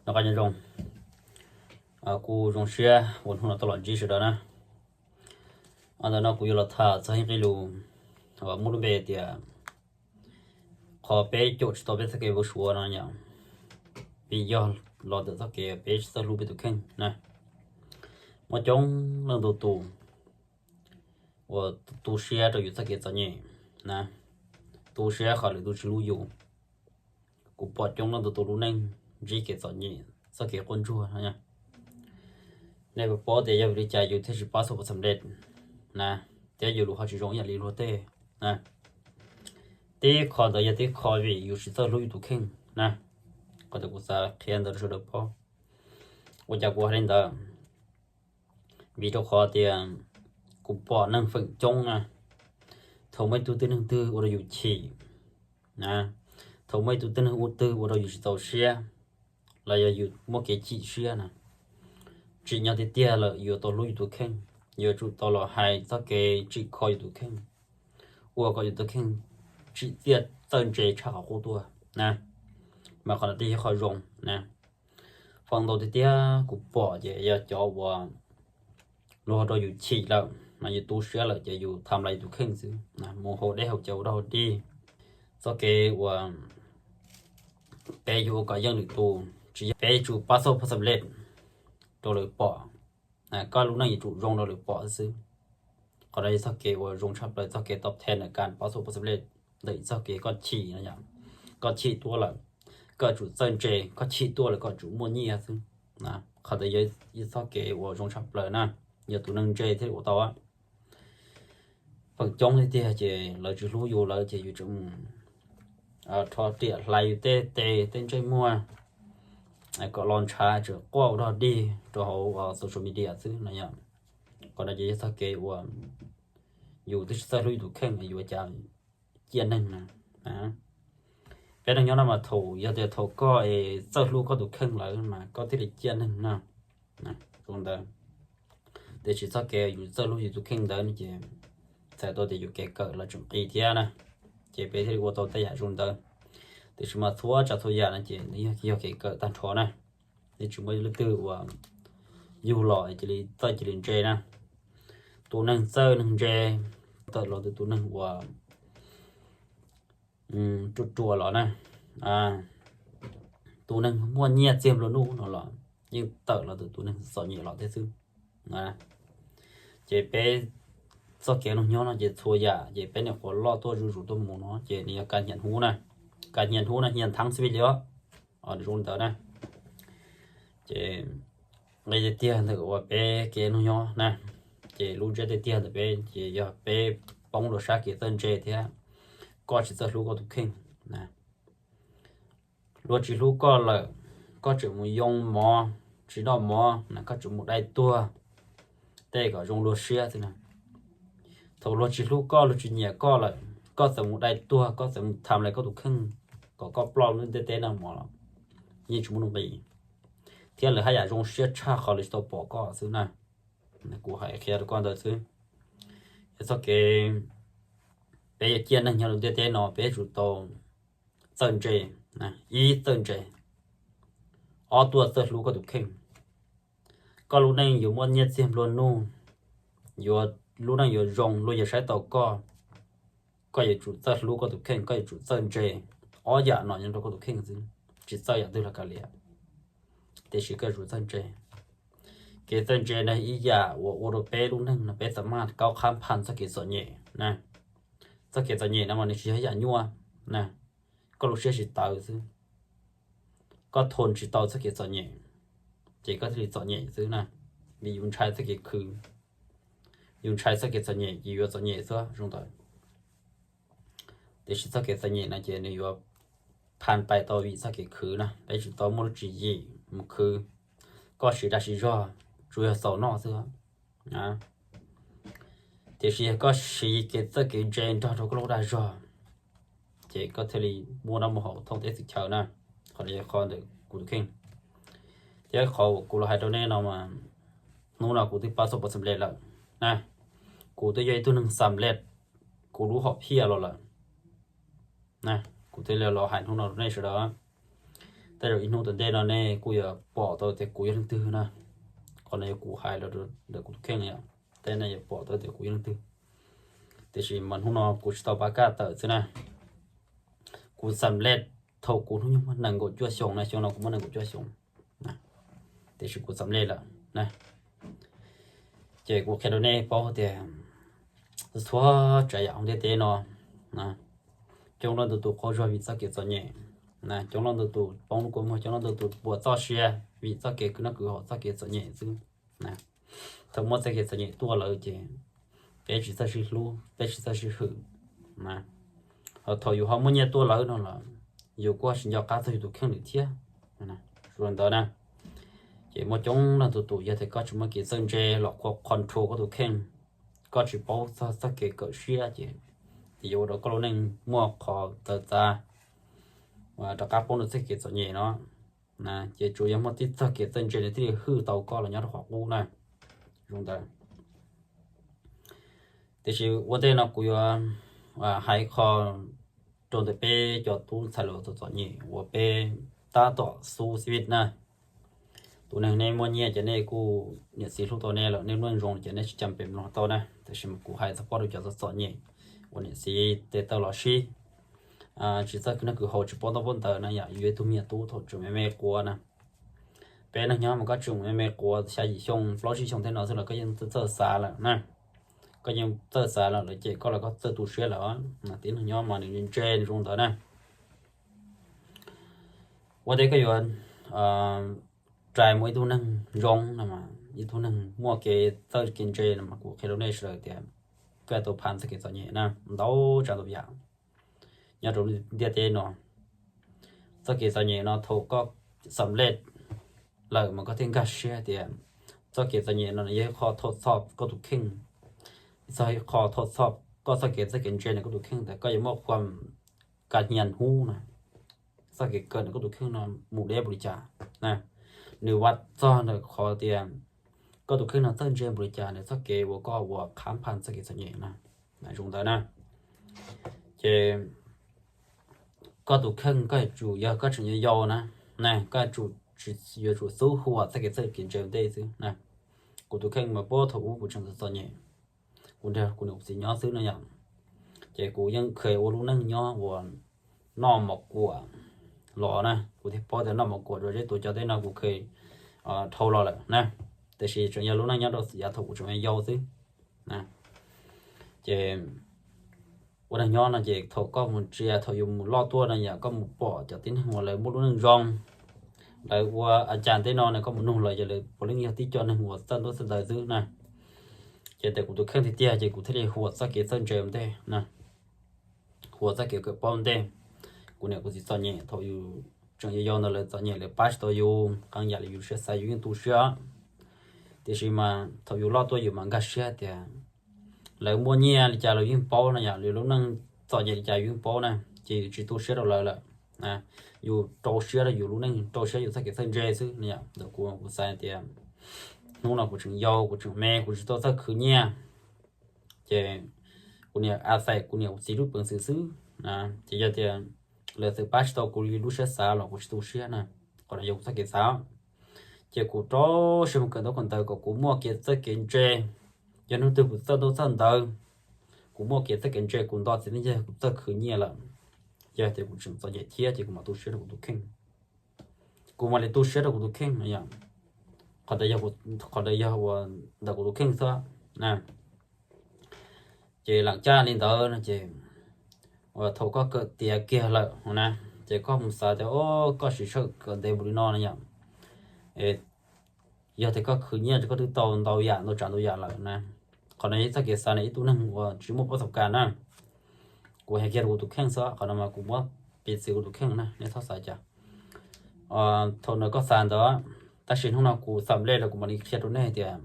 Noj qab nyob zoo, kuv zoo siab uas hnub no tau los ntsib sawv daws na. Ntawm no kuv yuav los tham txog ib qho lus uas muaj lub npe tias qhov peb caum tsis tau peb txoj kev npau suav no yom, vim yog los ntawm txoj kev peb tsis txawj hlub peb tus kheej na. Muaj coob leej ntau tus uas tu siab rau yus txoj kev txom nyem na, tu siab qhov lwm tus tsis hlub yus. Kuv pom coob leej ntau tus lub neej ntsib kev txom nyem, txoj kev quaj ntsuag no. Nej puas paub tias yog vim li cas yus thiaj tsis pab xoj pab xam lej na, thiab yus lus ho tsis zoo ib yam li luag tej na? Tib qho ntawd yog tib qho vim yus tsis txawj hlub yus tus kheej na. Qhov ntawd kuv xav qhia ntawd rau sawv daws paub. Ua cas kuv hais li ntawd? Vim rau qhov tias kuv pom neeg feem coob na, thaum muaj ib tug tib neeg twg ua rau yus chim na, thaum muaj ib tug tib neeg ua twg ua rau yus tsis txaus siab, los yog yus muaj kev chim siab na, tsim nyog tiag tiag lawm yuav tau hlub yus tus kheej, yuav tsum tau los hais txoj kev tsim kho yus tus kheej, ua kom yus tus kheej tsim txiaj txawj ntse tshaj qhov qub tuaj na. Mas qhov no thiaj yog qhov zoo na. Feem ntau tiag tiag kuv pom ces yog cov uas luag rau yus chim lawm mas yus tu siab lawm ces yus tham lais yus tus kheej xwb, mus haus dej haus cawv ua dog ua dig. Txoj kev uas peb yuav ua kom yeej lwm tus, tsis yog peb yuav tsum pab xoj pab xam lej rau lawv pom, koj lub neej yuav tsum zoo rau lawv pom xwb. Qhov no yog txoj kev uas zoo tshaj plaws, txoj kev tau thej ntawm kas pab xoj pab xam lej ntawm txoj kev koj chim no yom. Koj chim tuaj lawm, koj tsum txawj ntse, koj chim tuaj lawm koj tsum muaj nyiaj xwb. Qhov ntawd yog txoj kev uas zoo tshaj plaws na, yog tus neeg ntse thiaj li ua tau. Feem coob tiag tiag ces lawv tsis hlub yus lawm ces yus tseem mus rho riam hlais yus tej tes tej ntsej muag kom los ntshav, tseem quaj ua dog dig rau hauv social media xwb no yom. Qhov no ces yog txoj kev uas yus twb tsis txawj hlub yus tus kheej, yuav cas ciaj neeg na. Peb neeg nyob no mas thaum yog tias thaum koj es txawj hlub koj tus kheej lawm mas koj thiaj li ciaj neeg na. Zoo ntawd. Tiam sis txoj kev yus txawj hlub yus tus kheej ntawd no ces txhais tau tias yus kev kawm los tseem qis thiab na, ces peb thiaj li ua tau tej yam zoo ntawd. Tiam sis mas txhua tsav txhua yam no ces nws yog kev kawm tag nrho na. Nws tsis muaj leej twg uas yug los cia li txawj cia li ntse na. Tus neeg txawj neeg ntse tawm los ntawm tus neeg uas ruam ruam los na, tus neeg muaj nyiaj txiag nplua nuj no los yeej tawm los ntawm tus neeg txom nyem los thiab xwb. Ces peb txoj kev neej nyob no ces txhua yam ces peb nyuam qhuav loj tuaj zuj zus tuaj mus no ces nws yog kas nyiam hnub na, kas nyiam hnub na, nyiam thav xwb li os. Zoo ntawd na. Ces nqe tiag tiag ntawm uas peb kev neej nyob na, ces lub ntsiab tiag tiag ntawm peb ces yog peb poob rau sab kev txawj ntse thiab koj tsis txawj hlub koj tus kheej na. Luag tsis hlub koj lawm, koj tseem mus yoo mov, tsis noj mov na, koj tseem mus dai tuag tej kom zoo luag siab xwb na. Thaum luag tsis hlub koj, luag tsis nyiam koj lawm, koj txawm mus dai tuag, koj txawm mus tham lais koj tus kheej kom koj ploj lub ntiaj teb no mov los yeej tsis muaj nuj nqis, thiab lawv haj yam zoo siab tshaj qhov lawv tsis tau pom koj xwb na. Kuv hais qhia rau koj ntawd xwb. Yog txoj kev peb yuav ciaj neeg nyob lub ntiaj teb no peb yuav tsum tau txawj ntse, ib txawj ntse, ob tuaj txawj hlub koj tus kheej. Koj lub neej yuav muaj nyiaj txiag nplua nuj, yuav, lub neej yuav zoo, luag yuav saib taus koj. Koj yuav tsum txawj hlub koj tus kheej, koj yuav tsum txawj ntse. Ob yam no nyob rau koj tus kheej xwb, tsis txawj yam twg los kav liam. Tiam sis koj yuav tsum txawj ntse. Kev txawj ntse no ib yam uas ua rau peb lub neej no peb txawm maj kaub qhab phaj txoj kev txom nyem na. Txoj kev txom nyem no mas nws tsis yog ib yam nyuaj na. Koj lub siab tsis tawv xwb, koj thoo tsis tau txoj kev txom nyem, ces koj thiaj li txom nyem xwb na. Vim yus ntshai txoj kev khwv, yus ntshai txoj kev txom nyem ces yuav txom nyem xwb zoo ntawd. Tiam sis txoj kev txom nyem no ces nws yuav phan pais tau vim txoj kev khwv na. Peb tsum tau muaj lub tswv yim mus khwv, koj siv dag siv zog tsuas yog xaus noj xwb. Tiam sis yog koj siv kev txawj kev ntse nrog rau koj lub dag zog, ces koj thiaj li muaj noj muaj haus thoob teb txhua chaw na. Qhov no yog qhov ntawm kuv tus kheej. Thiab qhov uas kuv los hais rau nej no mas, hnub no kuv twb pab xoj pab xam lej lawm na. Kuv twb yog ib tug neeg xam lej kuv lub hom phiaj los lawm na. Kuv thiaj li los hais hnub no rau nej sawv daws. Tej zaum ib hnub tom ntej no nej kuj yuav pom tau tias kuv yog leej twg na. Qhov no yog kuv hais los ntawm kuv tus kheej yom, tej nej yuav pom tau tias kuv yog leej twg. Tiam sis mas hnub no kuv tsis tau pab kaj tawm xwb na. Kuv xam lej thaum kuv hnub nyoog muaj nees nkaum cuaj xyoos na, xyoo no kuv muaj nees nkaum cuaj xyoos, tiam sis kuv xam lej lawm na. Ces kuv qhia rau nej paub tias txhua tsav yam hauv ntiaj teb no, coob leej ntau tus qaug zog vim txoj kev txom nyem, coob leej ntau tus poob lub kua muag, coob leej ntau tus puas txoj sia vim txoj kev khwv noj khwv haus, txoj kev txom nyem xwb. Thaum muaj txoj kev txom nyem tuaj lawm ces peb tsis txawj sib hlub, peb tsis txawj sib hwm na. Ho thaum yus ho muaj nyiaj tuaj lawm no los yus kuj tsis nco qab txog yus tus kheej lawm thiab. Zoo li ntawd na, ces muaj coob leej tus tus yog tias koj tsis muaj kev txawj ntse los qhuas control koj tus kheej, koj tsis paub txog txoj kev kawm siab ces yuav ua rau koj lub neej muaj qhov txawv txav, rov qab poob rau txoj kev txom nyem no. Ces tsuas yog muaj tib txoj kev txawj ntse nws thiaj li hwj tau koj los nyob rau qhov qub na. Zoo ntawd. Tiam sis ua ntej no kuv yuav hais qho rau ntawm peb cov tub ntxhais los txom txom nyem uas peb tab tom xub xib vij na. Tus neeg nej muaj nyiaj ces nej kuj niam txiv hlub tau nej lawm, nej lub neej zoo ces nej tsis cam pem mloog tau na. Tiam sis mas kuv hais txog pab rau cov txom txom nyem uas niam txiv tes taw los sib, tsis txawj khwv noj khwv haus, tsis paub ntaub paub ntawv na yom, yuav ib tug me nyuam tub thaum tseem me me quav na. Peb neeg nyob mas koj tseem me me quav xya yim xyoo plaub tsib xyoo thiab no xwb los koj yeej txawj xav lawm na. Koj yeej txawj xav lawm lawm ces koj los koj txawj tu siab lawm. Tib neeg nyob mas nws ntse nws zoo ntawd na. Ua ntej koj yuav rais mus ib tug neeg zoo no, ib tug neeg muaj kev txawj kev ntse no mas kuv qhia rau nej sawv daws tias koj yuav tau phaj txoj kev txom nyem na, ntau tsav ntau yam nyob rau ntiaj teb no. Txoj kev txom nyem no thaum koj xam lej lawm mas koj thiaj nkag siab tias txoj kev txom nyem no yog ib qho thom txhoj koj tus kheej, ib qho thom txhoj koj txoj kev txawj kev ntse ntawm koj tus kheej, tias koj yuav muaj khuam kas hnias hub na, txoj kev kawm ntawm koj tus kheej no mus deb npaum li cas. Nws vam txog ntawm qhov tias koj tus kheej no txawj ntse npaum li cas, nws txoj kev uas koj ua khab phaj txoj kev txom nyem na. Zoo ntawd na, ces koj tus kheej koj yuav tsum, yog koj tseem yau yau na, koj yuav tsum xub huas txoj kev txawj kev ntse ua ntej xwb na. Kuv tus kheej mas puag thaum ub kuv tseem txom nyem, kuv nrog kuv niam kuv txiv nyob xwb no yom, ces kuv yeej kheev ua lub neej nyob uas noj mov kuam los na, kuv thiaj paub tias noj mov kuam rau zeb tuav cov tej no kuv kheev dhau los lawm na. Tiam sis tseem yog lub neej nyob rau yav thaum kuv tseem yau xwb. Ces ua neeg nyob no ces thaum koj mus ntsia, thaum yus mus loj tuaj no yom, koj mus pom cov tib neeg uas lawv muaj lub neej zoo, lawv ua a cas tej no na, koj mus nug lawv ces lawv puav leej yog tib co neeg uas txawj ntaub txawj ntawv xwb na. Ces ntawm kuv tus kheej tiag tiag ces kuv thiaj li huam txoj kev txawj ntse ua ntej na, huam txoj kev kawm paub ua ntej. Kuv niam kuv txiv txom nyem thaum yus tseem yau yau ntawd, lawv txom nyem lawv pab tsis tau yus qee yam li yus siab xav, yus yeej tu siab. Tiam sis mas thaum yus loj tuaj yus mam nkag siab tias lawv muaj nyiaj li cas los yus yeej paub no yom, lawv lub neej txom nyem li cas yus yeej paub na, ces yus tsis tu siab rau lawv lawm. Yus rau siab rau yus lub neej, rau siab yus txoj kev txawj ntse xwb no yom. Ntawm kuv, kuv xav tias hnub no kuv tseem yau, kuv tseem me, kuv tsis tau txawj khwv nyiaj, ces kuv niam a xais kuv niam kuv txiv lub peev xwm xwb. Ces yog tias lawv txawm pab tsis tau kuv li lub siab xav los kuv tsis tu siab na. Qhov no yog kuv txoj kev xav. Ces kuv rau siab mus kawm ntaub kawm ntawv kom kuv muaj kev txawj kev ntse. Yog hnub twg kuv txawj ntaub txawj ntawv, kuv muaj kev txawj kev ntse, kuv nto txiv neej yawg, kuv txawj khwv nyiaj lawm, yog tias kuv tseem txom nyem thiab ces kuv mam tu siab rau kuv tus kheej. Kuv mam li tu siab rau kuv tus kheej no yom. Qhov ntawd yog, qhov ntawd yog ua ntawm kuv tus kheej xwb na. Ces lam caj li ntawd no ces thaum koj kawm tiav kiag lawm na, ces koj mus xav tias o, koj siv sij hawm kawm ntev npaum li no no yom, yog tias koj khwv nyiaj ces koj twb tau ntau yam ntau tsav ntau yam lawm na. Qhov no yog ib txoj kev xav ntawm ib tug neeg uas tsis muaj pab xav kas na. Kuv hais kiag rau kuv tus kheej xwb, qhov no mas kuv muab piv txwv kuv tus kheej na, nej txhob xav cas. Thaum ntawd koj xav ntawd, tab sis hnub no kuv xam lej lawm kuv mam li qhia rau nej tias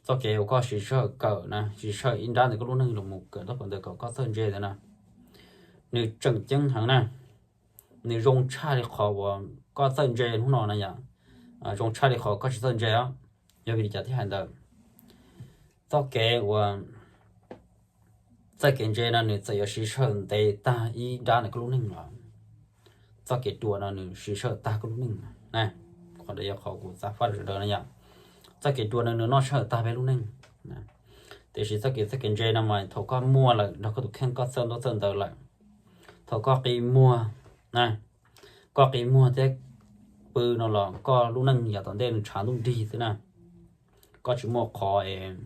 txoj kev uas koj siv sij hawm kawm na, siv sij hawm ib nrab ntawm koj lub neej los mus kawm ntaub kawm ntawv kom koj txawj ntse ntawd na, nws tseem ceeb heev na. Nws zoo tshaj li qhov uas koj txawj ntse hnub no na yom, zoo tshaj li qhov koj tsis txawj ntse os. Yog vim li cas thiaj hais ntawd? Txoj kev uas txawj kev ntse no nws txawm yuav siv sij hawm ntev tag ib nrab ntawm koj lub neej los, txoj kev ruam no nws siv sij hawm tag koj lub neej na. Qhov ntawd yog qhov kuv xav faj rau sawv daws no yom. Txoj kev ruam no nws noj sij hawm tag peb lub neej. Tiam sis txoj kev txawj kev ntse no mas thaum koj muaj lawm nrog koj tus kheej koj txawj ntaub txawj ntawv lawm, thaum koj qi muag na, koj qi muag thiab pw no los koj lub neej yav tom ntej nws tshav ntuj nrig xwb na. Koj tsis muaj qhov es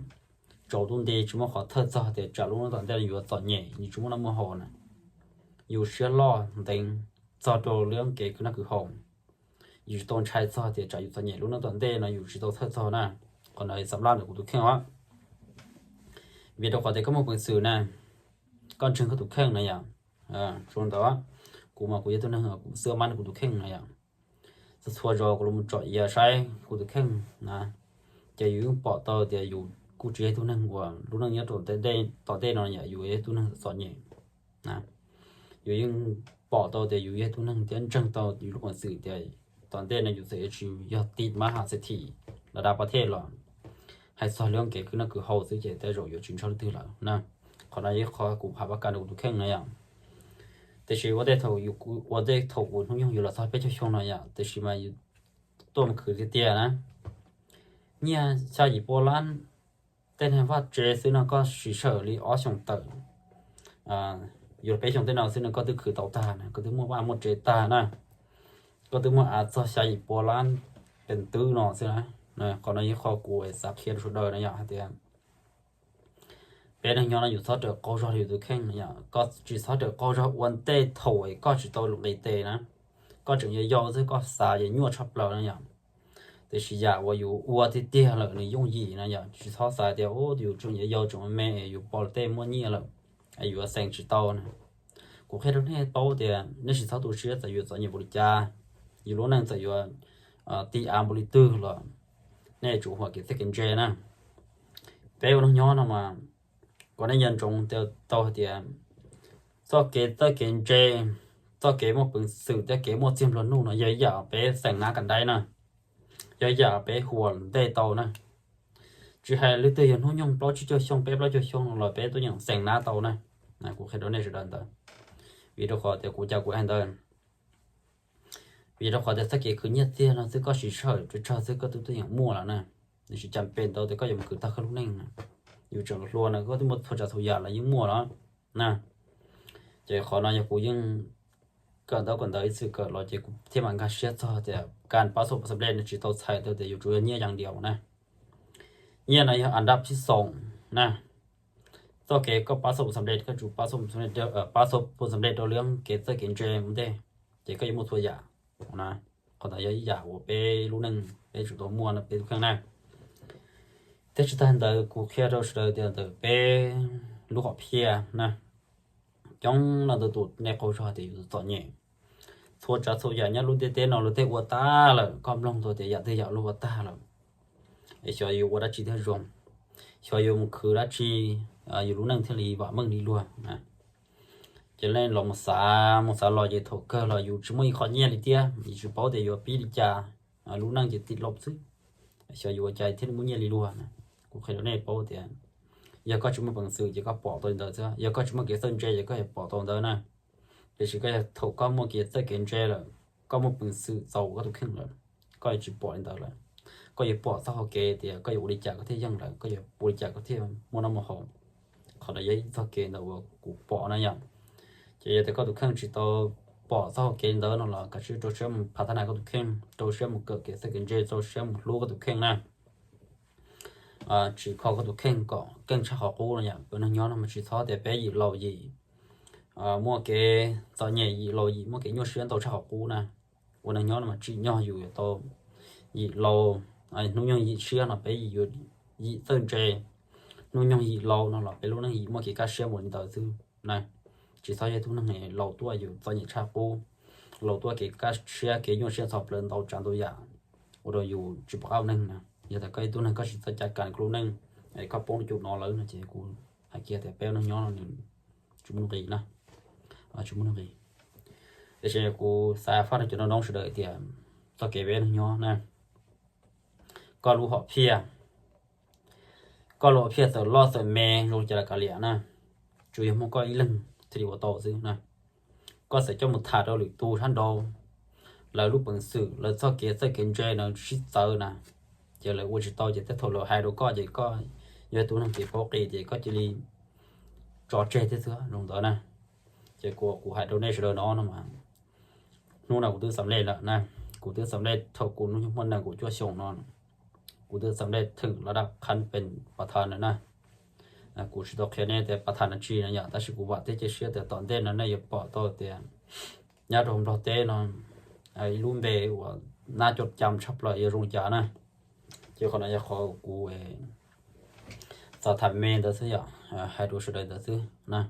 tsaus ntuj nti, tsis muaj qhov thawj txog tias tsam lub neej tom ntej yuav txom nyem, yus tsis muaj noj muaj haus na. Yus siab loj ntev txog rau lub kev khwv noj khwv haus, yus tsis tau ntshai txog tias tsam yus txom nyem lub neej tom ntej no yus tsis tau thawj txog na. Qhov no xam laj ntawm kuv tus kheej os. Vim rau qhov tias koj muaj peev xwm na, koj ntseeg koj tus kheej na yom. Zoo ntawd, kuv mas kuv yog tug neeg kuv xwb mab kuv tus kheej na yom. Txhua txhua zaus kuv los tsom iav saib kuv tus kheej na, ces yus yeej pom tau tias yus kuj tsis yog ib tug neeg uas lub neej nyob rau tom ntej no yom, yus yog ib tug neeg txom nyem na. Yus yeej pom tau tias yus yog ib tug neeg thiab ntseeg tau yus lub peev xwm tias tom ntej no yus txawm yuav tsis yog tiv mab ham xes thim los dav pov thej los hais txog lub kev khwv noj khwv haus xwb ces tej zaum yuav tsis ntshaw leej twg lawm na. Qhov no yog qhov kuv pab pab kas rau kuv tus kheej na yom. Tiam sis ua ntej thaum yus, ua ntej thaum kuv hnub nyoog yus los txog peb caug xyoo no yom, tiam sis mas yus tuaj mus khwv tiag tiag na, nyiaj xya yim pua lab, tej neeg vaj tsev xwb no koj siv sij hawm li ob xyoos tawm, yus peb xyoos tej no xwb no koj twb khwv tau tag na, koj twb muaj vaj muaj tsev tag na, koj twb muaj av txog xya yim pua lab pes twb no xwb na. Qhov no yog qhov kuv xav qhia rau sawv daws na yom, hais tias peb neeg nyob no yus txhob rawm qaug zog rau yus tus kheej na yom, koj tsis txhob rawm qaug zog ua ntej thaum es koj tsis tau nqis tes na. Koj tseem yau yau xwb koj xav ces nyuaj tshaj plaws na yom. Tiam sis yam uas yus ua tiag tiag lawm nws yooj yim na yom, tsis txhob xav tias yus tseem yau yau tseem me me es yus pom tej muaj nyiaj lawm es yuav xeem tsis tau na. Kuv qhia rau nej paub tias nej tsis txhob tu siab txawm yus txom nyem npaum li cas, yus lub neej txawm yuav ti av npaum li twg los nej tsum huam kev txawj kev ntse na. Peb ua neeg nyob no mas kom nej nco ntsoov tau hais tias txoj kev txawj kev ntse, txoj kev muaj peev xwm thiab kev muaj txiag nplua nuj no yog ib yam peb xeem nab kam daib na, yog ib yam peb huam ntej tau na. Tsis hais leej twg yog hnub nyoog plaub tsib caug xyoo peb plaub caug xyoo no los peb tuaj yeem xeem nab tau na. Kuv qhia rau nej sawv daws ntawd, vim rau qhov tias kuv cas kuv hais ntawd, vim rau qhov tias txoj kev khwv nyiaj txiag no xwb koj siv sij hawm tsawg tsawg xwb koj twb tuaj yeem muaj lawm na. Nws tsis cas pes ntau tias koj yuav mus khwv tag koj lub neej na. Yus tseem hluas no koj twb muaj txhua tsav txhua yam los yeej muaj lawm na. Ces qhov no yog kuv yeej kawm ntawv kawm ntawv ib txwm kawm los ces kuv thiaj mam nkag siab txog tias kas pab xoj pab xam lej no tsis tau txhais tau tias yus tsuas yog nyiaj yas dias na. Nyiaj no yog an dab thib xoom na. Txoj kev koj pab xoj pab xam lej koj tsum pab xoj pab xam lej rau lub kev txawj kev ntse ua ntej, ces koj yuav muaj txhua yam na. Qhov ntawd yog ib yam uas peb lub neej peb tsum tau muaj no peb tus kheej na. Thiab tsis tag ntawd kuv qhia rau sawv daws tias ntawm peb lub hom phiaj na, coob leej ntau tus nej qaug zog tias yus txom nyem. Txhua tsav txhua yam nyob lub ntiaj teb no luag tej ua tag lawm, koj mloog tau tias yam twg yam luag ua tag lawm, es xyov yus ua dab tsi thiaj zoo, xyov yus mus khwv dab tsi yus lub neej thiaj li vam meej li luag. Ces nej los mus xav mus xav los ces thaum kawg los yus tsis muaj ib qho nyiaj li thiab, yus tsis paub tias yuav pib li cas, lub neej ces tim laus xwb, xyov yuav ua cas thiaj li muaj nyiaj li luag na. Kuv qhia rau nej paub tias yog koj tsis muaj peev xwm ces koj pom tau li ntawd xwb, yog koj tsis muaj kev txawj ntse ces koj yuav pom tau ntawd na. Tiam sis koj yog thaum koj muaj kev txawj kev ntse lawm, koj muaj peev xwm txaus koj tus kheej lawm, koj yuav tsis pom li ntawd lawm. Koj yuav pom txoj hau kev tias koj yuav ua li cas koj thiaj yeej lawm, koj yuav ua li cas koj thiaj muaj noj muaj haus. Qhov no yog ib txoj kev ntawd uas kuv pom na yom. Ces yog tias koj tus kheej tsis tau pom txoj hau kev ntawd no los kav tsij rau siab mus phav thab nas koj tus kheej, rau siab mus kawm kev txawj kev ntse, rau siab mus hlub koj tus kheej na. Tsis kho koj tus kheej kom keej tshaj qhov qub no yom. Peb neeg nyob no mas tsis txhob tias peb yim laus yim muaj kev txom nyem, yim laus yim muaj kev nyuaj siab ntau tshaj qhov qub na. Ua neeg nyob no mas tsim nyog yus yuav tau yim laus, hnub nyoog yim siab no peb yuav yim txawj ntse, hnub nyoog yim laus no los peb lub neej yim muaj kev kaj siab mus li ntawd xwb na. Tsis txhob yog tug neeg laus tuaj yus txom nyem tshaj qub, laus tuaj kev kaj siab kev nyuaj siab txhov plaws ntau tsav ntau yam, ua rau yus tsis pom qab ua neeg na. Yog tias koj ib tug neeg koj tsis txawj cav kam koj lub neej, es koj poob rau cov no lawm no ces kuv hais kiag tias peb neeg nyob no nws tsis muaj nuj nqis na, tsis muaj nuj nqis. Tiam sis kuv xav faj rau cov noob noob sawv daws tias txoj kev peb neeg nyob na, koj lub hom phiaj, koj lub hom phiaj txawm loj txawm me zoo li cas los kav liam na, tsuas yog muaj koj ib leeg thiaj li ua tau xwb na. koj txawm coj mus tham rau lwm tus sab nraud, lawv lub peev xwm, lawv txoj kev txawj kev ntse no sib txawv na, ces lawv ua tsis tau, ces tej thaum lawv hais rau koj ces koj yog tus neeg kev paub qis ces koj cia li tso tseg thiab xwb zoo ntawd na. Ces kuv, kuv hais rau nej sawv daws no no mas, hnub no kuv twb xam lej lawm na, kuv twb xam lej thaum kuv hnub nyoog muaj nees nkaum cuaj xyoos no, kuv twb xam lej theem laj dab qhab pees pas thas lawm na. Kuv tsis tau qhia nej tias pas thas no tsi no yom, tab sis kuv vam thiab cia siab tias tom ntej no nej yuav pom tau tias nyob rau Nplog teb no ib lub npe uas nab cov cam tshaj plaws yog zoo li cas na. Ces qhov no yog qhov kuv xav tham me ntawd xwb yom, hais rau sawv daws ntawd xwb na.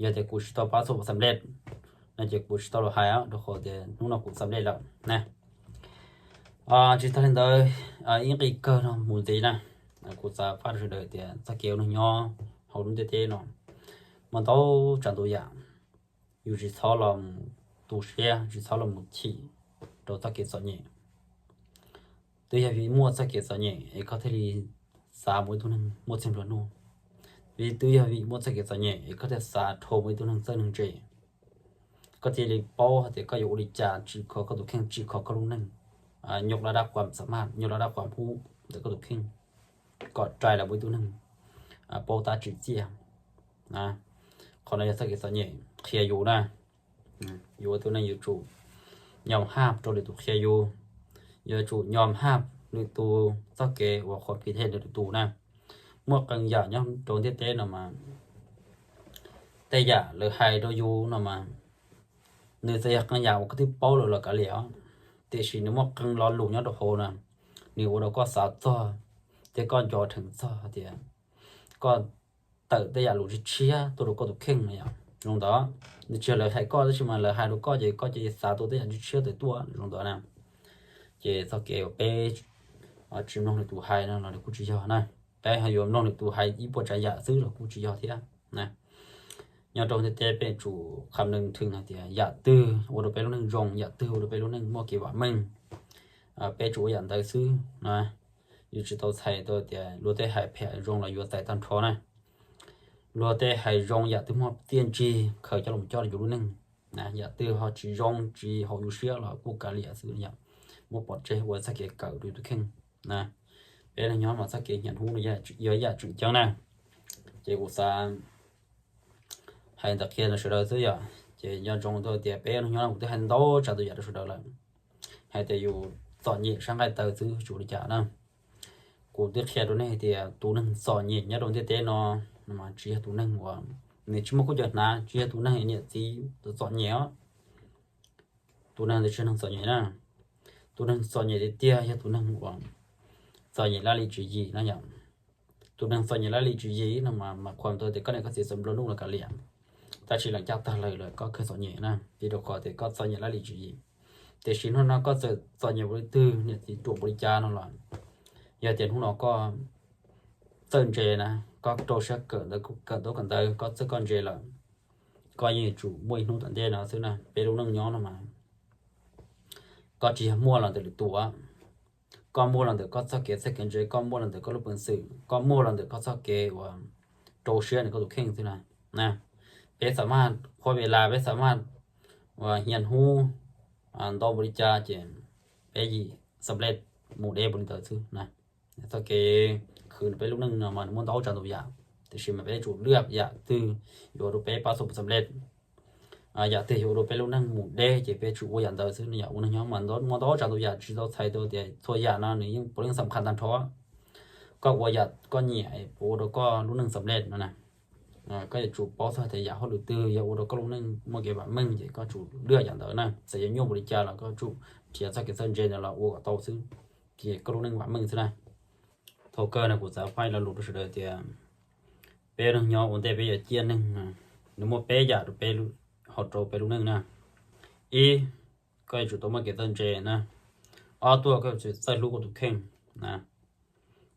Yog tias kuv tsis tau pab txhua xam lej no ces kuv tsis tau los hais rau qhov tias hnub no kuv xam lej lawm na. Tsis tag li ntawd, ib nqi kawg no mus ntxiv na, kuv xav faj rau sawv daws tias txoj kev ua neeg nyob hauv lub ntiaj teb no muaj ntau tsav ntau yam, yus tsis txhob los mus tu siab, tsis txhob los mus chim rau txoj kev txom nyem. Twb yog vim muaj txoj kev txom nyem es koj thiaj li xav mus ua ib tug neeg muaj txiag nplua nuj. Vim twb yog vim muaj txoj kev txom nyem es koj thiaj xav dhau mus ua ib tug neeg txawj neeg ntse. Koj thiaj li paub hais tias koj yuav ua li cas tsim kho koj tus kheej, tsim kho koj lub neej, nyob laj dab qhuas xam maj, nyob laj dab qhuas hub ntawm koj tus kheej, kom rais los ua ib tug neeg paub tab tsim txiaj. Qhov no yog txoj kev txom nyem qhia yus na. Yus ua tus neeg yuav tsum nyom haj rau lwm tus qhia yus, yuav tsum nyom haj lwm tus txoj kev uas qhuas phi thiab lwm tus na. Muaj qee yam nyob rau ntiaj teb no mas, tej yam lawv hais rau yus no mas, nws txawm yog qee yam uas koj twb paub lawm los kav liam os, tiam sis nws muaj qee lo lus nyob rau hauv na, nws ua rau koj xav txog thiab koj nco dheev txog tias koj tawm tej yam lus tshiab tshiab tuaj rau koj tus kheej no yom. Zoo ntawd, nws tsis yog lawv hais koj tab sis mas lawv hais rau koj ces koj cia li xav tau tej yam tshiab tshiab tawm tuaj zoo ntawd na. Ces txoj kev uas peb tsis mloog lwm tus hais no los nws kuj tsis yog na. Peb ho yuav mloog lwm tus hais ib puas tsav yam xwb los kuj tsis yog thiab na. Nyob rau ntiaj teb peb tsum kham nees thwm hais tias yam twg ua rau peb lub neej zoo, yam twg ua rau peb lub neej muaj kev vam meej, peb tsum ua yam ntawd xwb na. Yus tsis tau txhais tau tias luag tej hais phem zoo los yuav txais tag nrho na. Luag tej hais zoo yam twg muaj txiaj ntsig khaws coj los coj rau yus lub neej na, yam twg ho tsis zoo tsis haum yus siab los kuj kav liam xwb yom. Muab pov tseg ua txoj kev kawm rau yus tus kheej na. Peb neeg nyob mas txoj kev hnyam hnub no yog yam tseem ceeb na. Ces kuv xav hais ntawd qhia rau sawv daws xwb yom. Ces nco ntsoov tau tias peb neeg nyob no kuv twb hais ntau tsav tus yam rau sawv daws lawm, hais tias yus txom nyem sab nqaij tawv xwb tsis ua li cas na. Kuv twb qhia rau nej hais tias tus neeg txom nyem nyob rau ntiaj teb no, no mas tsis yog tus neeg uas nws tsis muaj khaub ncaws hnav, tsis yog tus neeg niam txiv txom nyem os. Tus neeg ntawd tsis yog neeg txom nyem na. Tus neeg txom nyem tiag tiag yog tus neeg uas txom nyem laj lim tswv yim na yom. Tus neeg txom nyem laj lim tswv yim no mas, mas qhuas tau tias koj niam koj txiv txawm nplua nuj los kav liam, tab sis lees caj tag lawm los koj kawg txom nyem na, vim rau qhov tias koj txom nyem laj lim tswv yim. Tiam sis hnub no koj txawm txom nyem npaum li twg, niam txiv ruam npaum li cas no los, yog tias hnub no koj txawj ntse na, koj rau siab kawm ntawv, kawm ntaub kawm ntawv, koj txawj koj ntse lawm, koj yeej yuav tsum muaj ib hnub tom ntej no xwb na. Peb lub neej nyob no mas koj tsis yog muaj los ntawm lwm tus, koj muaj los ntawm koj txoj kev txawj kev ntse, koj muaj los ntawm koj lub peev xwm, koj muaj los ntawm koj txoj kev uas rau siab ntawm koj tus kheej xwb na. Peb xam maj qhuab ve las, peb xam maj uas hnyia hnub ntau npaum li cas ces peb yim xam lej mus deb npaum li ntawd xwb na. Txoj kev khwv peb lub neej no mas nws muaj ntau tsav ntau yam, tiam sis mas peb tsum lwaj yam twg yuav ua rau peb pab txhua xam lej, yam twg yuav ua rau peb lub neej mus deb ces peb tsum ua yam ntawd xwb no. Yam ua neeg nyob mas muaj ntau tsav ntau yam, tsis tau txhais tau tias txhua yam no nws yeej puav leej xam khaj tag nrho. Koj ua yam koj nyiam puas ua rau koj lub neej xam lej no na. Koj yuav tsum paub txog tias yam hauj lwm twg yog ua rau koj lub neej muaj kev vam meej ces koj tsum lwaj yam ntawd na. Txawm yuav nyuaj npaum li cas los koj tsum nrhiav txoj kev txawj ntse ntawd los ua kom tau xwb, ces koj lub neej vam meej xwb na. Thaum kawg no kuv xav faib lo lus rau sawv daws tias peb neeg nyob ua ntej peb yuav ciaj neeg, nws muaj peb yam rau peb, hauv rau peb lub neej na. Ib, koj yuav tsum tau muaj kev txawj ntse na. Ob tuaj koj yuav tsum txawj hlub koj tus kheej na.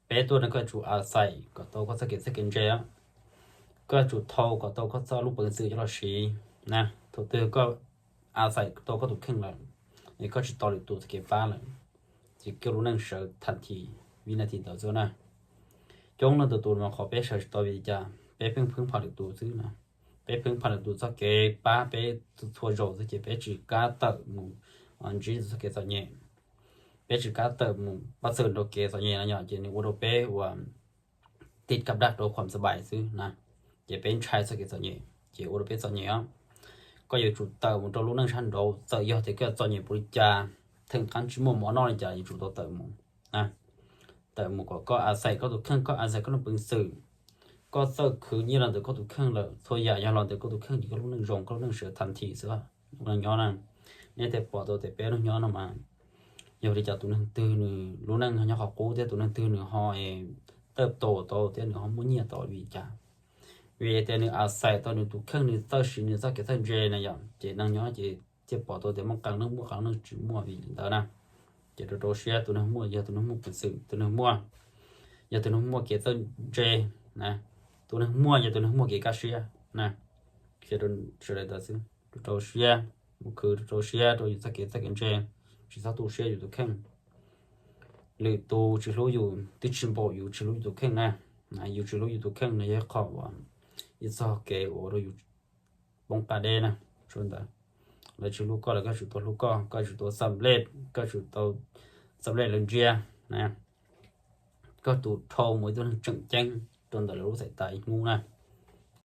Peb tuaj no koj yuav tsum a xais kom tau koj txoj kev txawj kev ntse, koj yuav tsum thau kom tau koj txoj lub peev xwm coj los siv na. Thaum twg koj a xais tau koj tus kheej lawm, es koj tsis tos lwm tus txoj kev pab lawm, ces koj lub neej sawv thas thim vib nas this ntawd xwb na. Coob leej tus tus mas qhov peb sawv tsis tau vim li cas, peb pheej phwb phom lwm tus xwb na. Peb pheej pha lwm tus txoj kev pab peb txhua zaus xwb ces peb tsis kam tawm mus ntsib txoj kev txom nyem. Peb tsis kam tawm mus pab txhawb nrau kev txom nyem no yom, ces nws ua rau peb ua tiv kab dab rau khuam xab npais xwb na. Ces peb ntshai txoj kev txom nyem ces ua rau peb txom nyem os. Koj yuav tsum tawm mus rau lub neej sab nraud, txawm yog tias koj txom nyem npaum li cas, theem qab tsis muaj mov noj li cas, yuav tsum tau tawm mus na. Tawm mus kom koj a xais koj tus kheej, koj a xais koj lub peev xwm, koj txawj khwv nyiaj los ntawm koj tus kheej lawm, txhua yam yog los ntawm koj tus kheej ces koj lub neej zoo, koj lub neej sawv thas thim xwb. Tus neeg nyob na, nej thiaj pom tau tias peb neeg nyob no mas yog li cas tus neeg twg nws lub neej nyob qhov qub thiab tus neeg twg nws ho tawj tau tau thiab nws ho muaj nyiaj tau li cas. Vim tias nws a xais tau nws tus kheej, nws txawj siv nws txoj kev txawj ntse na yom, ces neeg nyob ces thiaj pom tau tias muaj qee neeg muaj, qee neeg tsis muaj vim li ntawd na. Ces rau rau siab, tus neeg muaj yog tus neeg muaj peev xwm, tus neeg muaj yog tus neeg muaj kev txawj ntse na, tus neeg muaj yog tus neeg muaj kev kaj siab na. Qhia rau sawv daws ntawd xwb, rau rau siab, mus khwv rau rau siab rau yus txoj kev txawj kev ntse, tsis txhob tu siab yus tus kheej. Lwm tus tsis hlub yus twb tsis npaum yus tsis hlub yus tus kheej na. Yus tsis hlub yus tus kheej no yog ib qho uas ib txoj kev ua rau yus poob qab deb na. Sawv ntawd, lawv tsis hlub koj los koj tsum tau hlub koj, koj tsum tau xam lej, koj tsum tau xam lej lawv ntsia na. Koj tus dhau mus ib tug neeg tseem ceeb rau ntawm lawv lub xaim tas ib hnub na.